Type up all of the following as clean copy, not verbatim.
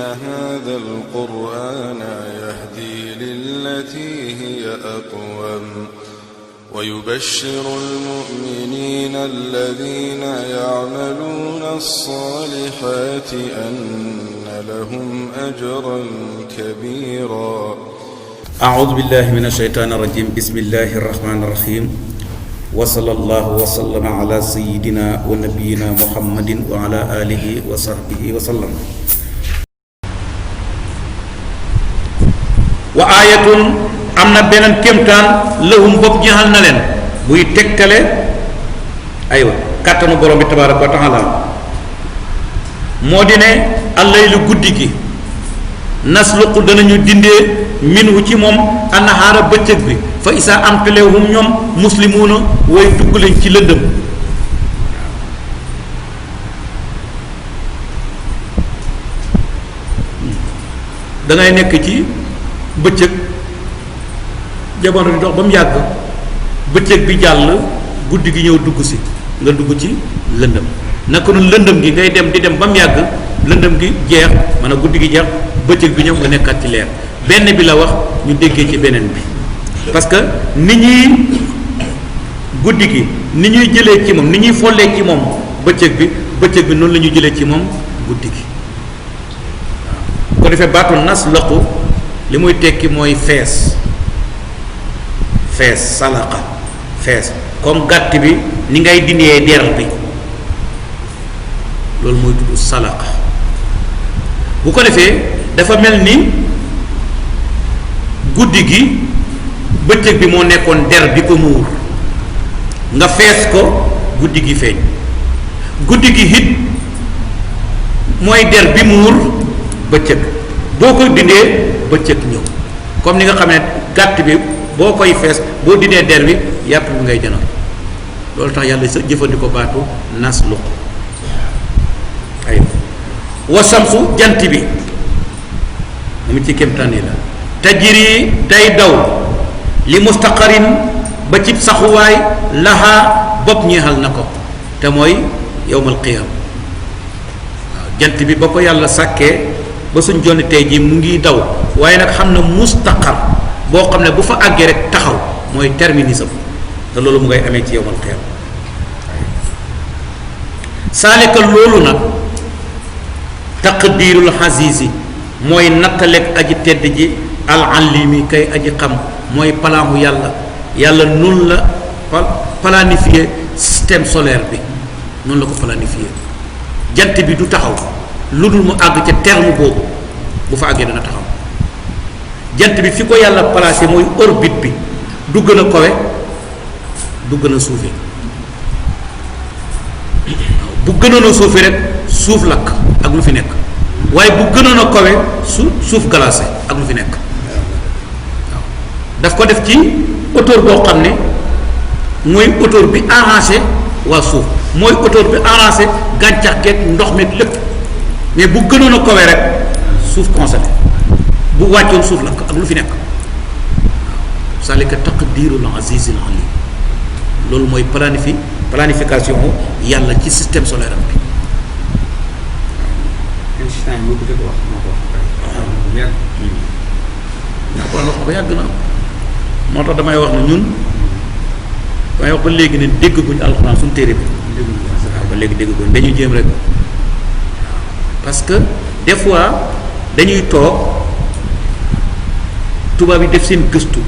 هذا القرآن يهدي للتي هي أقوم ويبشر المؤمنين الذين يعملون الصالحات أن لهم أجرا كبيرا. أعوذ بالله من الشيطان الرجيم. بسم الله الرحمن الرحيم. وصلى الله وسلم على سيدنا ونبينا محمد وعلى آله وصحبه وسلم. وآية أمنا بينن كمتان لهم بوب جهال نالين بوي تكتلي أيوة كاتنو بروم تبارك وتعالى مودينه الليل غوديغي نسلق دنانيو ديندé minhu ci moom annahaara bëccëg bi fa isa am telewum ñoom muslimuuna way dugg leen ci lëndëm da ngay nekk ci bëccëg jamono di dox ba mu yàgg bëccëg bi jàll guddi gi ñëw dugg si nga dugg ci lëndëm naka noonu lëndëm gi ngay dem di dem ba mu yàgg lëndëm gi jeex maanaam guddi gi jeex bëccëg bi ñëw nga nekkaat ci leer benn bi la wax ñu déggee ci beneen bi parce que ni ñuy guddi gi ni ñuy jëlee ci moom ni ñuy follee ci moom bëccëg bi noonu la ñuy jëlee ci moom guddi gi waaw ko defee baatu nas laqu li muy tekki mooy fees salaqa fees comme gàtt bi ni ngay dindee der bi loolu mooy tudd salaqa bu ko defee dafa mel ni guddi gi bëccëg bi moo nekkoon der bi ko muur nga fees ko guddi gi feeñ guddi gi hit mooy der bi muur bëccëg boo ko dindee bëccëg ñëw comme ni nga xam ne gàtt bi boo koy fees boo dindee der bi yàpp bi ngay jënoon loolu tax yàlla sa jëfandikoo baatu nasluq ay wasamsu jant bi mu ci kéemtaan yi la tajiri day daw li mustaqarin ba cib saxuwaay laha bopp ñeexal na ko te mooy yowmal qiyam waaw jant bi ba ko yàlla sàkkee ba suñ jonni tey ji mu ngi daw waaye nag xam na mustaqar boo xam ne bu fa àggee rek taxaw mooy terminisme te loolu mu ngay amee ci yowmal qiyam saalika loolu nag taqdirul xasiisi mooy nattaleeg aji tedd ji al alimi kay aji xam mooy palaamu yàlla noonu la planifié système solaire bi noonu la ko planifié jant bi du taxaw lu dul mu àgg ca terme boobu bu fa àggee dana taxaw jant bi fi ko yàlla placé mooy orbite bi du gën a kowe du gën a suufe bu gënoon a suufe rek suuf lakk ak lu fi nekk waaye bu gënoon a kowe suuf glacé ak lu fi nekk daf ko def ci hauteur boo xam ne mooy hauteur bi arrangé waa suuf mooy hauteur bi arrangé gàncax geeg ndox meeg lépp mais bu gënoon a kowe rek suuf congelé bu wàccoon suuf lakk ak lu fi nekk waaw salika taqdirul azizil alim loolu mooy planification yàlla ci système solaire am bi wax ba yàgg na moo tax damay wax ne ñun damay wax ba léegi ne dégguñu alxuraan suñu téere bi waaw ba léegi dégguñu dañuy jéem rek parce que des fois dañuy toog tubaab yi def seen gëstu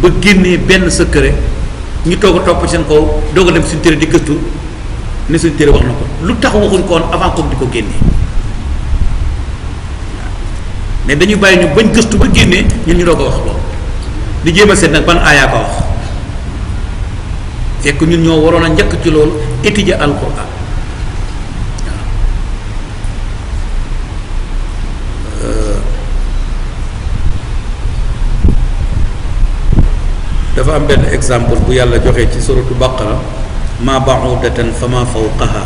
ba génnee benn secret ñu toog a topp seen kaw doog a dem suñu téere di gëstu ne suñu téere wax na ko lu tax waxuñ ko woon avant comme di ko génnee mais dañuy bàyyi ñu bañ gëstu ba génnee ñun ñu doog a wax loolu di jéem a seet nag ban aayaa ko wax fekk ñun ñoo waroon a njëkk ci loolu étudier alquran waaw dafa am benn exemple bu yàlla joxe ci suratu baqara ma ba'udatan fa ma fawqaha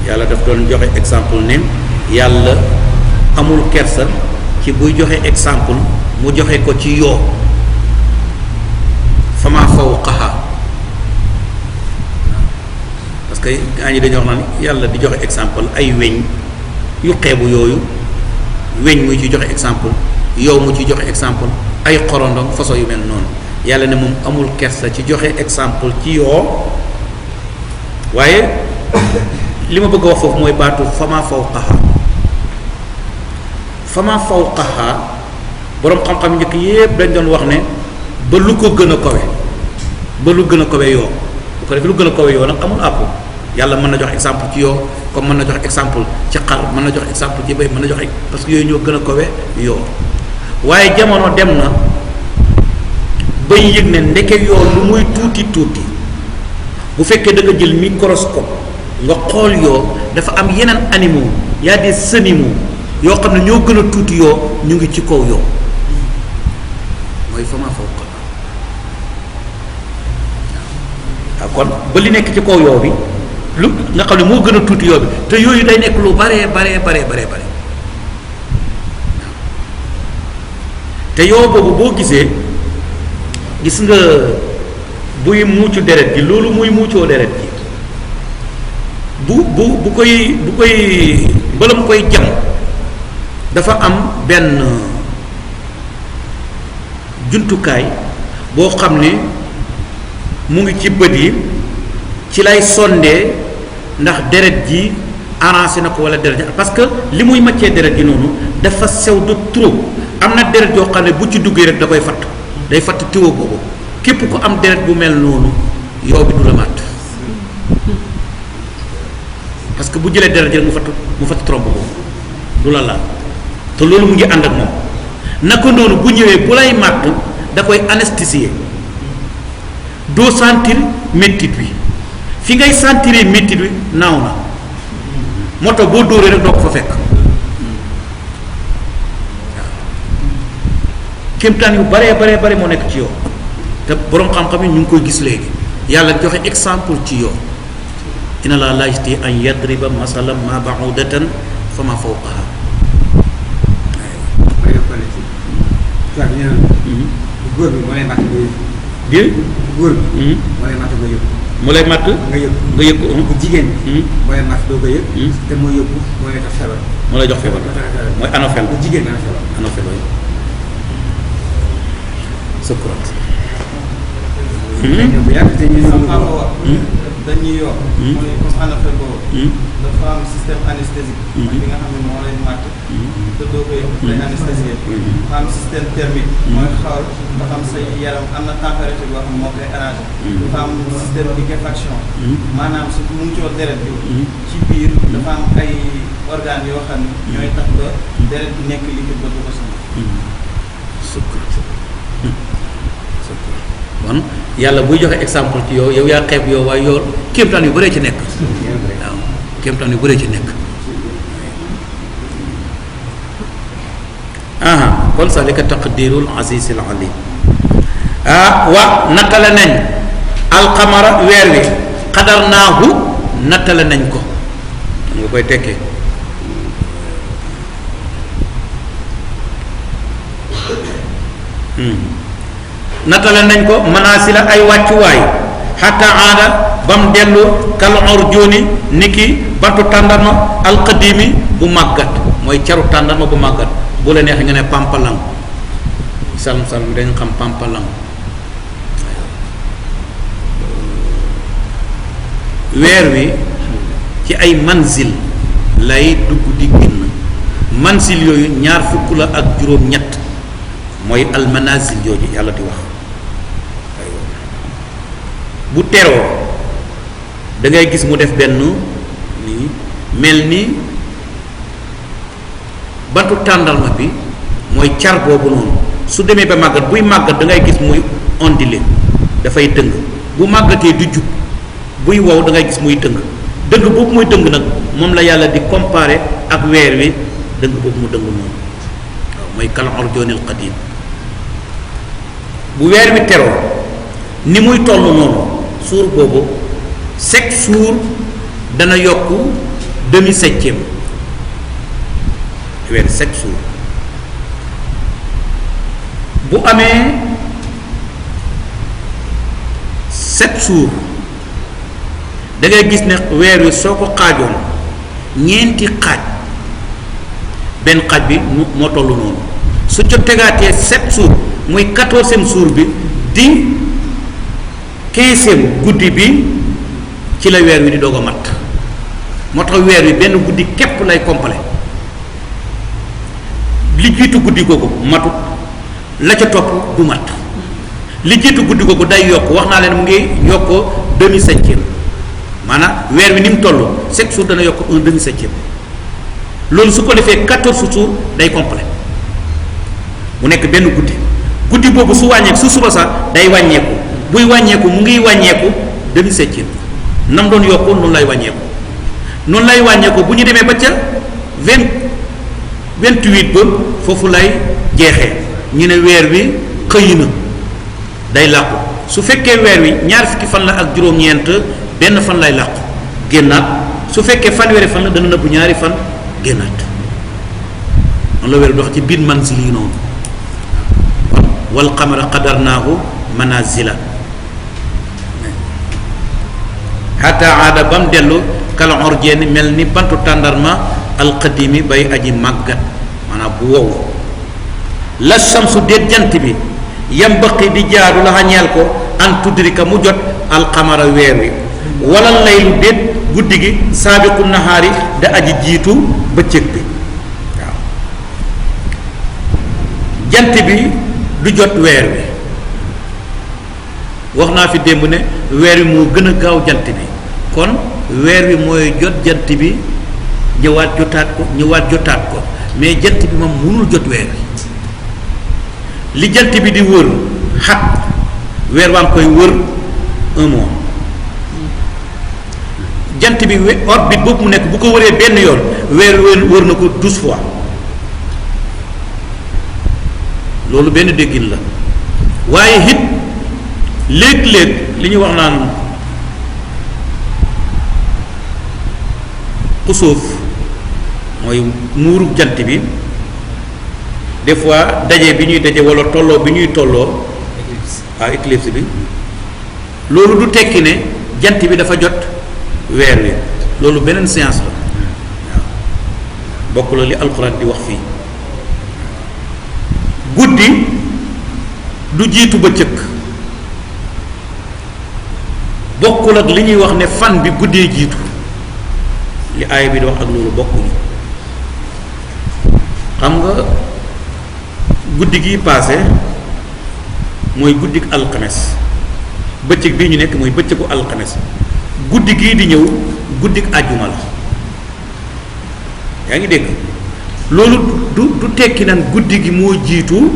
yàlla daf doon joxe exemple ne yàlla amul kersa ci buy joxe exemple mu joxe ko ci yoo fama fawqaha parce que gaa ñi dañuy wax naan yàlla di joxe exemple ay weñ yu xeebu yooyu weñ mu ci joxe exemple yow mu ci joxe exemple ay xorondom façon yu mel noonu yàlla ne moom amul kersa ci joxe exemple ci yoo waaye li ma bëgg a wax foofu mooy baatu fama fawqaha boroom xam-xam njëkk yépp dañ doon wax ne ba lu ko gën a kawe yoo bu ko defee lu gën a kawe yoo nag amul àpp yàlla mën na jox exemple ci yoo comme mën na jox exemple ci xar mën na jox exemple ci béy mën na jox parce que yooyu ñoo gën a kawe yoo waaye jamono dem na bay yëg ne ndeke yoo lu muy tuuti bu fekkee da nga jël microscope nga xool yoo dafa am yeneen animaux y a des animaux yoo xam ne ñoo gën a tuuti yoo ñu ngi ci kaw yoo mooy fama fawqa waaw kon ba li nekk ci kaw yoo bi lu nga xam ne moo gën a tuuti yoo bi te yooyu day nekk lu bare te yoo boobu boo gisee gis nga buy muucu deret ji loolu muy muucoo deret ji bu koy bala mu koy jam dafa am benn jumtukaay boo xam ne mu ngi ci bët yi ci lay sondee ndax deret ji arrangé na ko wala deret ji parce que li muy màccee deret ji noonu dafa sew de trop am na deret yoo xam ne bu ci duggee rek da koy fatt day fatt tiwo boobu képp ku am deret bu mel noonu yow bi du la màtt parce que bu jëlee deret ji rek mu fatt trompe boobu du la laal te loolu mu ngi ànd ak moom naka noonu bu ñëwee bu lay màtt da koy anesthésier doo sentir méttit wi fi ngay sentir méttit wi naaw na moo tax boo dóoree rek doo ko fa fekk waaw kéemtaan yu bare moo nekk ci yow te boroom xam-xam yi ñu ngi koy gis léegi yàlla joxe exemple ci yow inna laa laa yastati an yadriba masalan ma ba'udatan fa ma fawqaha góor bi moo lay matt góor bi moo lay matt nga yëg mu lay matt nga yëg ko bu jigéen moo lay matt doo ko yëg te moo yëg moo lay jox feebar moo lay jox feebar mooy anophèle bu jigéen anophèle yooyu sukuraat bu yàgg te ñu dañuy wax mooy comme anophèle boobu dafa am système anesthésique bi nga xam ne moo lay màtt te doo ko yëg lay anesthésier dafa am système thermique mooy xool nga xam sa yaram am na température boo xam moo koy arrangé dafa am système liquéfaction maanaam su muccoo deret bi ci biir dafa am ay organes yoo xam ne ñooy tax ba deret bi nekk liquide ba du ko sonn kon yàlla buy joxe exemple ci yow yaa xeeb yow waaye yow kéemtaan yu bëree ci nekk waaw kéemtaan yu bëree ci nekk kon salika taqdirul azizil alim wa nattale nañ alxamara weer wi xadar naahu nattale nañ ko nga koy tekkee nattale nañ ko manasila ay wàccuwaay xatta aada ba mu dellu kal urjuni niki bantu tàndarma alqadimi bu màggat mooy caru tàndarma bu màggat bu la neexee nga ne pampalang salm salm dañ xam pampalang weer wi ci ay manzil lay dugg di génn manzil yooyu ñaar fukk la ak juróom-ñett mooy almanazil yooyu yàlla di wax bu teroo da ngay gis mu def benn nii mel ni bantu tàndarma bi mooy car boobu noonu su demee ba màggat buy màggat da ngay gis muy ondulé dafay dëng bu màggatee du jub buy wow da ngay gis muy dëng dëng boobu muy dëng nag moom la yàlla di comparer ak weer wi dëng boobu mu dëng noonu waaw mooy kal urjoonil qadim bu weer wi teroo ni muy toll noonu suur boobu chaque jour dana yokk demi-septième weer chaque jour bu amee 7 jours da ngay gis ne weer wi soo ko xaajoon ñeenti xaaj benn xaaj bi moo toll noonu su ca tegaatee 7 jours muy 14e jour bi di 15e guddi bi ci la weer wi di doog a mat moo tax weer wi benn guddi képp lay complet li jiitu guddi googu matut la ca topp du mat li jiitu guddi googu day yokk wax naa leen mu ngi yokk demi-septième maanaam weer wi ni mu toll 7 jours dana yokk un demi-septième loolu su ko defee 14 jours day complet mu nekk benn guddi boobu su wàññeeku su suba sax day wàññeeku buy wàññeeku mu ngi wàññeeku demi-septième nam doon yokku noonu lay wàññeeku bu ñu demee ba ca 28 ba foofu lay jeexee ñu ne weer wi xëy na day làqu su fekkee weer wi ñaar fukki fan la ak juróom-ñeent benn fan lay làqu génnaat su fekkee fanweeri fan la dana nëbbu ñaari fan génnaat noonu la weer dox ci biir manzil yi noonu wal qamara qadarnaahu manazila hatta aada ba mu dellu kal urjani mel ni bantu tàndarma alqadimi bay aji màggat maanaam bu wow la samsu déet jant bi yambaqi di jaadu la xañeel ko an tudrika mu jot alqamara weer wi wala laylu déet guddi gi saabiqu nahaari da aji jiitu bëccëg bi waaw jant bi du jot weer wi wax naa fi démb ne weer wi moo gën a gaaw jant bi kon weer wi mooy jot jant bi ñëwaat jotaat ko mais jant bi moom mënul jot weer wi li jant bi di wër xat weer waa ngi koy wër 1 mois jant bi orbite boobu mu nekk bu ko wëree benn yoon weer wër na ko 12 fois loolu benn déggin la waaye it léeg-léeg li ñuy wax naan xusuuf mooy muuru jant bi des fois daje bi ñuy daje wala tolloo bi ñuy tolloo éclipse bi loolu du tekki ne jant bi dafa jot weer wi loolu beneen séance la waaw bokk la li alxuraan di wax fii guddi du jiitu bëccëg bokkul ak li ñuy wax ne fan bi guddee jiitu li aaya bi di wax ak loolu bokkuñu xam nga guddi gi paase mooy guddik alxames bëccëg bii ñu nekk mooy bëccëgu alxames guddi gii di ñëw guddik àjjuma la yaa ngi dégg loolu du tekki naan guddi gi moo jiitu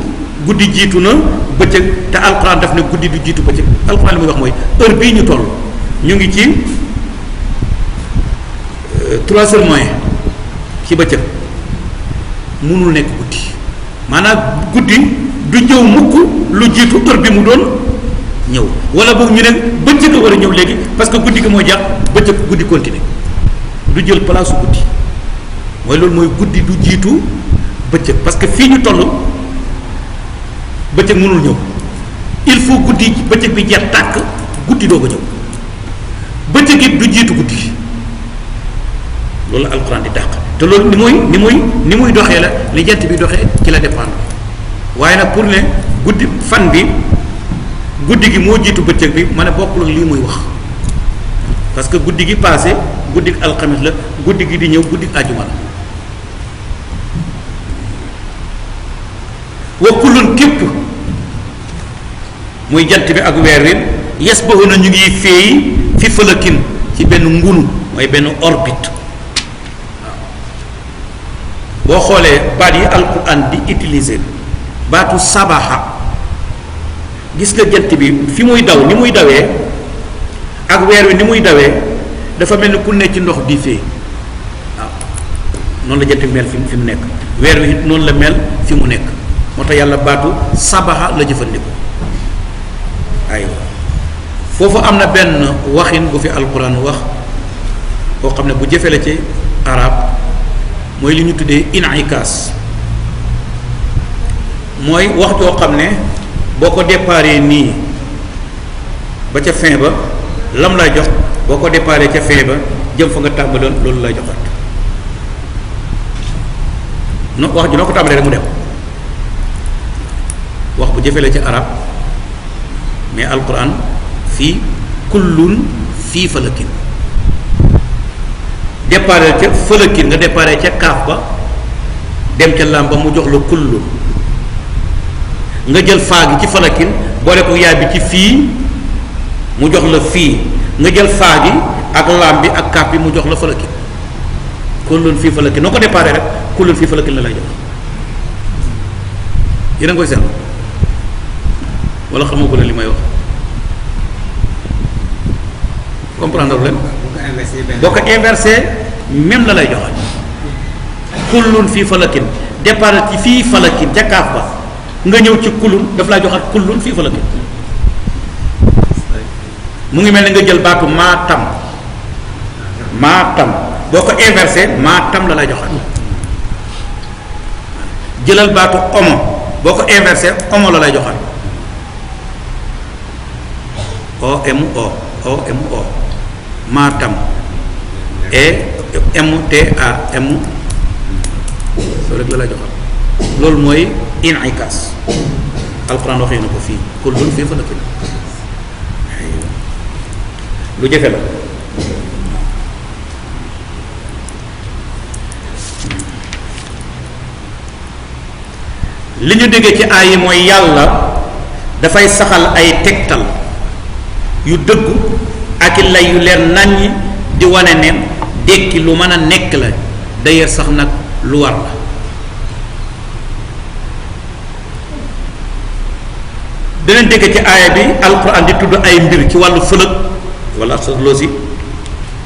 guddi jiitu na bëccëg te alxuraan daf ne guddi du jiitu bëccëg alxuraan li muy wax mooy heure bii ñu toll ñu ngi ci 3 heures moins ci bëccëg mënul nekk guddi maanaam guddi du ñëw mukk lu jiitu heure bi mu doon ñëw wala boog ñu ne bëccëg a war a ñëw léegi parce que guddi gi mooy jàpp bëccëg guddi continuer du jël place su guddi mooy loolu mooy guddi du jiitu bëccëg parce que fii ñu toll bëccëg mënul ñëw il faut guddi bëccëg bi jeex tàkk guddi doo ko ñëw bëccëg it du jiitu guddi loolu la alxuraan di dàq te loolu ni muy doxee la li jant bi doxee ci la dépendre waaye nag pour ne guddi fan bi guddi gi moo jiitu bëccëg bi ma ne bokkul ak lii muy wax parce que guddi gi passé guddi alxamis la guddi gi di ñëw guddi àjjuma la wa kullun képp muy jant bi ak weer wi yasbahu na ñu ngi féey fi fëlëkin ci benn ngunu mooy benn orbite boo xoolee baat yi alquran di utiliser baatu sabaxa gis nga jant bi fi muy daw ni muy dawee ak weer wi ni muy dawee dafa mel ni ku ne ci ndox di fee waaw noonu la jant bi mel fi mu nekk weer wi it noonu la mel fi mu nekk moo tax yàlla baatu sabaxa la jëfandikoo aywa foofu am na benn waxin bu fi alquran wax boo xam ne bu jëfe la ci arab mooy li ñu tuddee inikaas mooy wax joo xam ne boo ko déparé nii ba ca fin ba lam lay jox boo ko déparé ca fin ba jëm fa nga tàmbaloon loolu lay joxaat no wax ji noo ko tàmbalee rek mu dem wax bu jëfee la ci arab mais alquran fii kullun fii falakin déparé ca falakin nga déparé ca kaaf ba dem ca lam ba mu jox la kullun nga jël faa gi ci falakin boole ko yaay bi ci fii mu jox la fii nga jël faa gi ak lam bi ak kaaf bi mu jox la falakin kullun fii falakin noo ko déparé rek kullun fii falakin la lay jox yéen a ngi koy seetlu wala xamoo ko ne li may wax comprendre leen boo ko inversé même la lay joxal kullun fii falakin départ ci fii falakin ca kaaf ba nga ñëw ci kullun daf laa joxal kullun fii falakin mu ngi mel ni nga jël baatu maatam boo ko inversé maatam la lay joxal jëlal baatu omo boo ko inversé omo la lay joxal O-M-O maatam E-M-T-A-M soo rek la lay joxal loolu mooy in'ikas alquran waxee na ko fii kullun fii falakin lu jafe la li ñu déggee ci aay yi mooy yàlla dafay saxal ay tegtal yu dëggu ak i lay yu leer naññi di wane ne dekki lu mën a nekk la d'ailleurs sax nag lu war la danañ dégg ci aaya bi alquran di tudd ay mbir ci wàllu fëlëg wala astrologie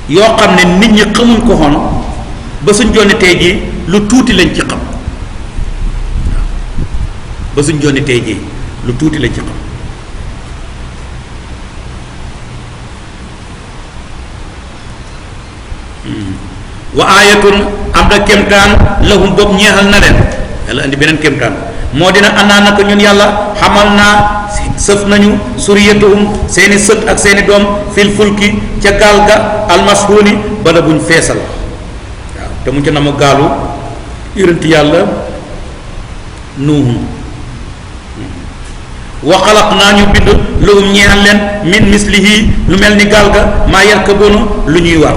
yoo xam ne nit ñi xamuñ ko xoon ba suñ jonni tey jii lu tuuti lañ ci xam ba suñ jonni tey jii lu tuuti lañ ci xam wa aayatun am na kéemtaan lahum boobu ñeexal na leen yàlla indi beneen kéemtaan moo dina annaa naka ñun yàlla xamal naa sëf nañu suriyatuhum seeni sët ak seeni doom fil fulki ca gaal ga almashhuni bala buñ feesal waaw te mu ca na mu gaalu yonent yàlla nuuhum wa xalaq naa ñu bind lahum ñeexal leen min mislihi lu mel ni gaal ga maa yarkaboona lu ñuy war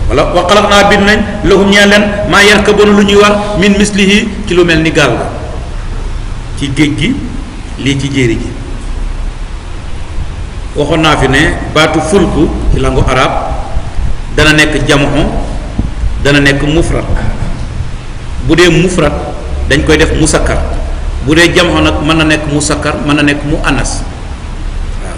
wala wa xalaq naa bind nañ lahum ñeexal leen maa yarkaboona lu ñuy war min mislihi ci lu mel ni gaal ga ci géej gi lii ci jéeri ji waxoon naa fi ne baatu fulku ci langu arab dana nekk jamu dana nekk mufrad bu dee mufrad dañ koy def musakkar bu dee jamu nag mën na nekk musakkar mën na nekk mu anas waaw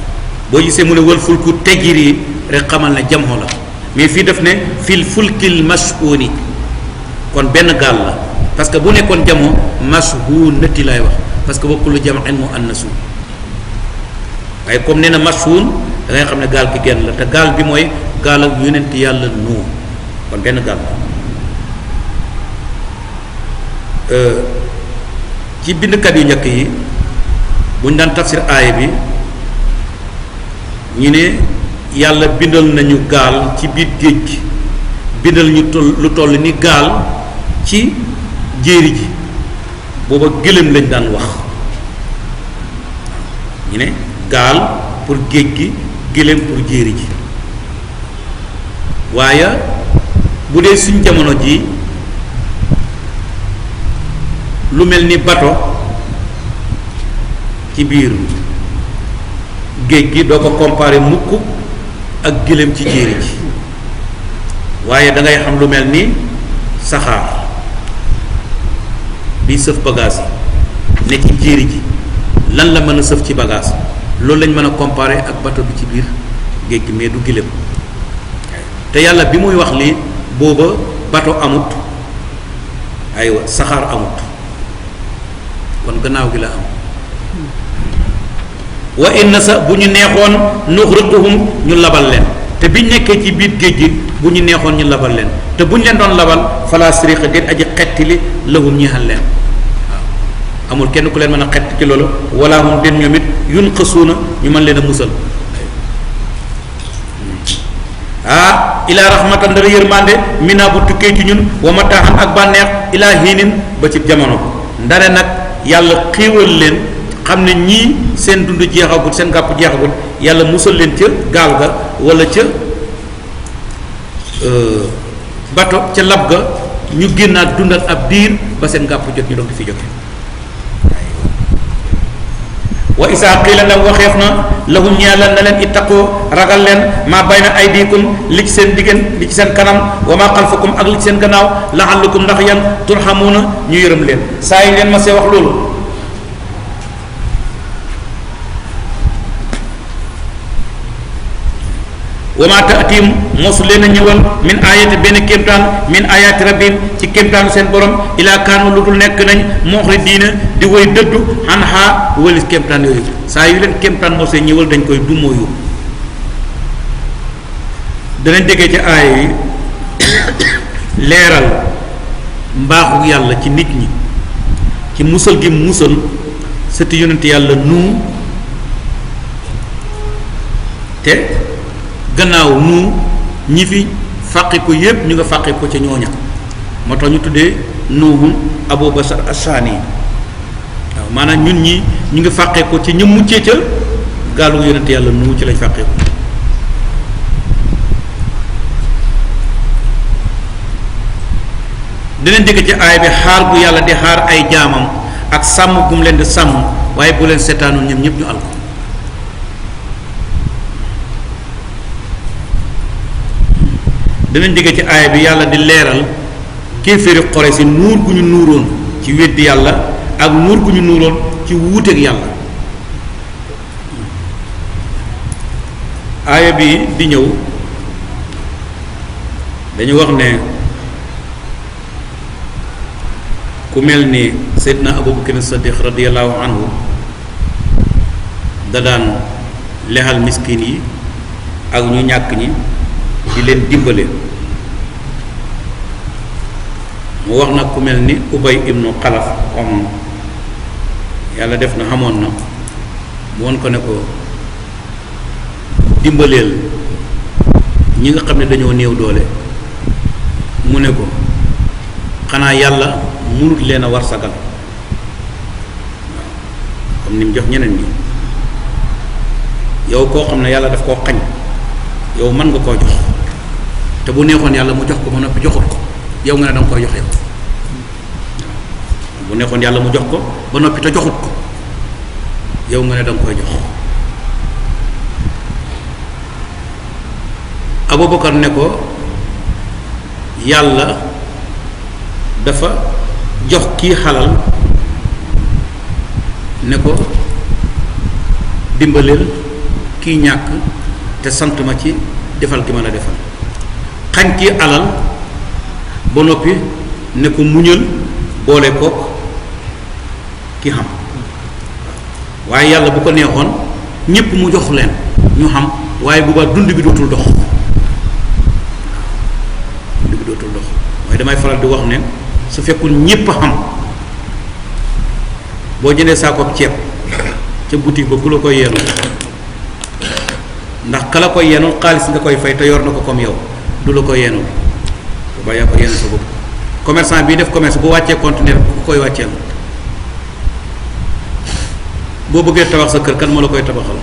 boo gisee mu ne wal fulku tajri rek xamal ne jamu la mais fii def ne fil fulkil mashhuni kon benn gaal la parce que bu nekkoon jamu mashhunati lay wax parce que bokkul jam'in mu annasu waaye comme nee na mashhun da ngay xam ne gaal gi genn la te gaal bi mooy gaal ak yonent yàlla nuu kon benn gaal la ci bindkat yu njëkk yi buñ daan tafsir aaya bi ñu ne yàlla bindal nañu gaal ci biir géej gi bindal ñu lu toll ni gaal ci jéeri ji booba gëlëm lañ daan wax ñu ne gaal pour géej gi gëlëm pour jéeri ji waaye bu dee suñ jamono ji lu mel ni bato ci biir géej gi doo ko comparer mukk ak gëlëm ci jéeri ji waaye da ngay xam lu mel ni saxaar bi sëf bagage yi ne ci jéeri ji lan la mën a sëf ci bagage loolu lañ mën a comparer ak bateau bi ci biir géej gi mais du gëlëm te yàlla bi muy wax lii booba bateau amut aywa saxaar amut kon gannaaw gi la am wa inna sa bu ñu neexoon nuxriquhum ñu labal leen te biñ nekkee ci biir géej gi bu ñu neexoon ñu labal leen te bu ñu leen doon labal fala siriqa déet aji xettili lahum ñeexal leen waaw amul kenn ku leen mën a xett ci loolu wala hum den ñoom it yun xasuuna ñu mën leen a musal ila rahmatan dara yërmande mina bu tukkee ci ñun wa mataaxan ak bànneex ila hiinin ba ci jamono ndare nag yàlla xéewal leen xam ne ñii seen dund jeexagul seen gàpp jeexagul yàlla musal leen ca gaal ga wala ca bato ca lab ga ñu génnaat dundat ab diir ba seen gàpp jot ñu doon di fi jóge wa isaa qiila lam waxeef na lahum ñeela na leen ittaqoo ragal leen maa bayna aydikum li ci seen diggan li ci seen kanam wa maa xalfakum ak li ci seen gannaaw la'allakum ndax yan turhamuuna ñu yërëm leen saa yi leen ma see wax loolu wa maa ta'tiim mosu leen a ñëwal min ayati benn kéemtaan min ayati rabbihim ci kéemtaanu seen borom ilaa kaanu lu dul nekk nañ mu'ridiina di woy dëddu anhaa walis kéemtaan yooyu saa yu leen kéemtaan mosee ñëwal dañ koy dumóoyu danañ déggee ci aaya yi leeral mbaaxu yàlla ci nit ñi ci musal gi musal sëti yonent yàlla nuu te gannaaw nu ñi fi fàqi ko yépp ñu nga fàqi ko ca ñooña moo tax ñu tuddee nuuhu Abu Basar Assaani waaw maanaam ñun ñi ñu ngi fàqee ko ci ñu muccee ca gaalu yonent yàlla nu ci lañ fàqee ko dinañ dégg ci aay bi xaar bu yàlla di xaar ay jaamam ak sàmm bu mu leen di sàmm waaye bu leen seetaanu ñoom ñëpp ñu alko danañ dégg ci aaya bi yàlla di leeral kéeféeri Quraysh si nuur gu ñu nuuroon ci weddi yàlla ak nuur gu ñu nuuroon ci wuuteeg yàlla aaya bi di ñëw dañu wax ne ku mel ni Seydina Abubakar Siddiq radiyallahu anhu da daan lexal miskin yi ak ñu ñàkk ñi di leen dimbale mu wax nag ku mel ni Ubay ibnu Xalaf om yàlla def na xamoon na mu won ko ne ko dimbaleel ñi nga xam ne dañoo néew doole mu ne ko xanaa yàlla mënut leen a war sagal waaw comme ni mu jox ñeneen ñi yow koo xam ne yàlla daf koo xañ yow mën nga koo jox te bu neexoon yàlla mu jox ko ba noppi joxut ko yow nga ne danga koy jox yow bu neexoon yàlla mu jox ko ba noppi te joxut ko yow nga ne danga koy jox Abubakar ne ko yàlla dafa jox kii xalal ne ko dimbaleel kii ñàkk te sant ma ci defal gi ma la defal xañ kii alal ba noppi ne ko muñal boole ko ki xam waaye yàlla bu ko neexoon ñépp mu jox leen ñu xam waaye bu baax dund bi dootul dox dund bi dootul dox waaye damay faral di wax ne su fekkul ñépp a xam boo jëndee saakoob ceeb ca boutique ba ku la koy yenu ndax ka la koy yenul xaalis nga koy fay te yor na ko comme yow du la koy yenul ba yaa ko yenn sa bopp commerçant bii def commerce bu wàccee conteneur ku koy wàcceel boo bëggee tabax sa kër kan moo la koy tabaxal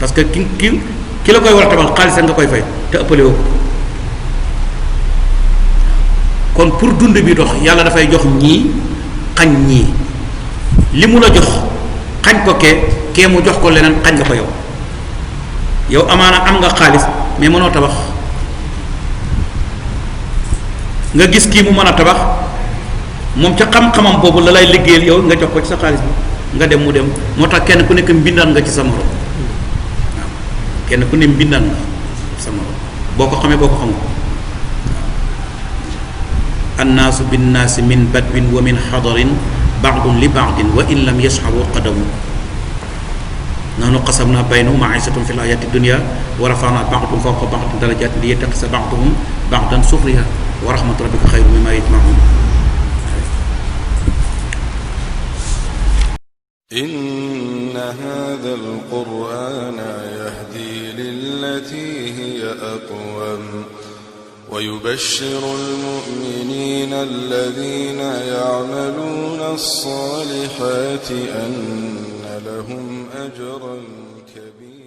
parce que ki la koy war a tabax xaalis nga koy fay te ëppale woo kon pour dund bi dox yàlla dafay jox ñii xañ ñii li mu la jox xañ ko kee mu jox ko leneen xañ nga ko yow amaana am nga xaalis mais mënoo tabax nga gis kii mu mën a tabax moom ca xam-xamam boobu la lay liggéeyal yow nga jox ko ci sa xaalis bi nga dem mu dem moo tax kenn ku nekk mbindaan nga ci sa morom waaw kenn ku ne mbindaan nga sa morom boo ko xamee boo ko xamul annaasu binnaasi min badwin wa min xadarin baadun li baadin wa in lam yasxabu qadamu nahnu qasamna baynahum maishatum fi l ayati dunia wa rafana baadum fawqa baadin darajatin li yattaxisa baaduhum baadan suxriya wa rahmatu rabbika xayru mimma yajmaun إن هذا القرآن يهدي للتي هي أقوم ويبشر المؤمنين الذين يعملون الصالحات أن لهم أجرا كبيرا